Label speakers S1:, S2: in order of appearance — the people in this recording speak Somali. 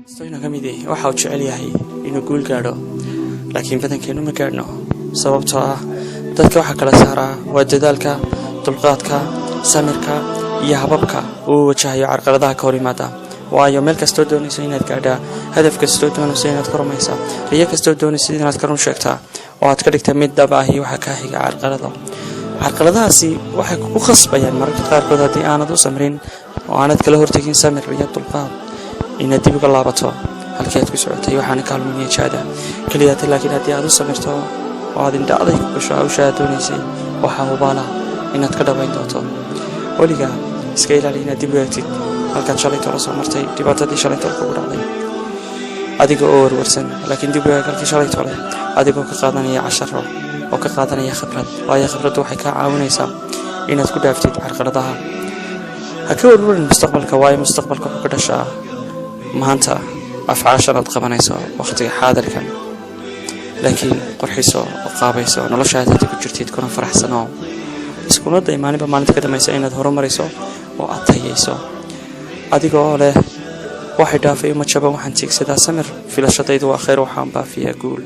S1: Kastoo ka mid yahay waxa uu jecel yahay inuu guul gaadho, laakiin badankeennu ma gaadhno, sababtoo ah dadka waxaa kala saaraa waa dadaalka, dulqaadka, samirka iyo hababka uu wajahayo carqaladaha ka hor yimaada. Waayo, meel kastoo doonayso inaad gaadhaa, hadaf kastoo doonayso inaad ka rumaysaa, riyo kastoo doonayso inaad ka run sheegtaa oo aad ka dhigta mid dhab ahi, waxaa kaa xiga carqalado. Carqaladahaasi waxay kugu khasbayaan mararka qaarkood, haddii aanad u samrin oo aanad kala hortegin samir iyo dulqaad, inaad dib uga laabato halkii aad ku socotay, waxaana kaalminaya jaada keliyaata. Laakiin haddii aad u samirto oo aad indha aday ku gasho hawsha aad doonaysay, waxaa hubaala inaad ka dhabayn doonto. Weligaa iska ilaali inaad dib u eegtid halkaad shalay tolo soo martay, dhibaatadii shalay tole kugu dhacday, adiga oo warwarsan, laakiin dib u eeg halkii shalay tole adigoo ka qaadanaya casharo oo ka qaadanaya khibrad. Waayo, khibraddu waxay kaa caawinaysaa inaad ku dhaaftid carqaladaha. Ha ka warwarin mustaqbalka, waayo mustaqbalka wuxuu ka dhashaa maanta, afcaashan aad qabanayso wakhtiga xaadirkan. Laakiin qurxiso oo qaabayso noloshaad hadda ku jirtid, kuna faraxsanoo iskuna day maalinba maalinta ka dambaysa inaad horumarayso oo aad tayayso, adigoo leh: "Waxay dhaafay uma jaban, waxaan tiigsadaa samir, filashadaydu waa khayr, waxaan baafiyaa guul."